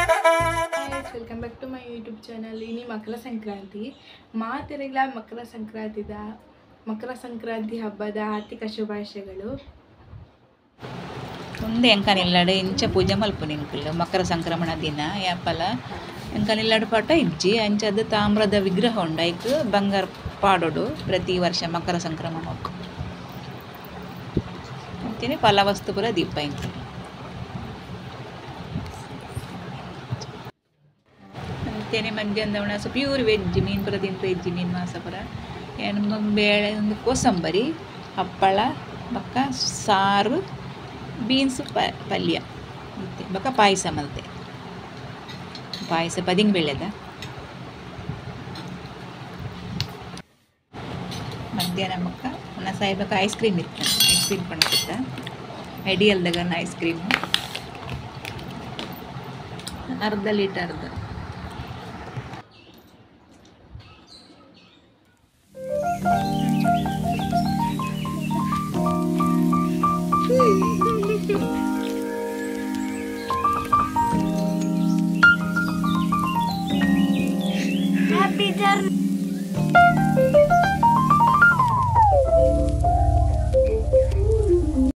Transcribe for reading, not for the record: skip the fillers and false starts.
Welcome back to my YouTube channel. ಇನಿ ಮಕರ ಸಂಕ್ರಾಂತಿ ಮಾತೆರೆಗ್ಲ ಮಕರ ಸಂಕ್ರಾಂತಿದ ಮಕರ ಸಂಕ್ರಾಂತಿ ಹಬ್ಬದ ಹಾರ್ದಿಕ ಶುಭಾಶಯಗಳು. ಉಂದೆ ಎಂಕನಿಲ್ಲಡೆ ಇಂಚ ಪೂಜೆ ಮಲ್ಪುನಿ ನಿಕುಲು ಮಕರ ಸಂಕ್ರಮಣ ದಿನ ಯಾಪಲ ಎಂಕನಿಲ್ಲಡೆ ಪಟ ಇಜ್ಜಿ ಅಂಚಾದ್ ತಾಮ್ರದ ವಿಗ್ರಹ ಉಂಡು ಐಕ್ ಬಂಗಾರ್ ಪಾಡೊಡು ಪ್ರತಿ ವರ್ಷ ಮಕರ ಸಂಕ್ರಮಣಕ್ ಅಂಚನೆ ಫಲವಸ್ತು ಪೂರ ದೀಪ ಎಂಕುಲು. ಅಂಚನೆ ಮಧ್ಯಾಹ್ನದ ವನಸ್ ಪ್ಯೂರ್ ವೆಜ್ ಮೀನ್ ಪೂರ ತಿನ್ಪೆ ಇಜ್ಜಿ ಮೀನ್ ಮಾಸ ಪೂರ ಯಾನ್ ಬೇಳೆ ಉಂದು ಕೋಸಂಬರಿ ಹಪ್ಪಳ ಬೊಕ್ಕ ಸಾರು ಬೀನ್ಸ್ ಪಲ್ಯ ಬೊಕ್ಕ ಪಾಯಸ ಮಲ್ತೆ ಪಾಯಸ ಪದಿಂಗ್ ಬೆಳೆದ ಮಧ್ಯಾಹ್ನ ಬೊಕ್ಕ ವನಸ್ ಆಯಿ ಬೊಕ್ಕ ಐಸ್ ಕ್ರೀಮ್ ಇತ್ತು ಐಸ್ ಕ್ರೀಮ್ ಪಂಡಿತ್ತ ಐಡಿಯಲ್ದಗನ ಐಸ್ ಕ್ರೀಮ್ ಅರ್ಧ ಲೀಟರ್ದ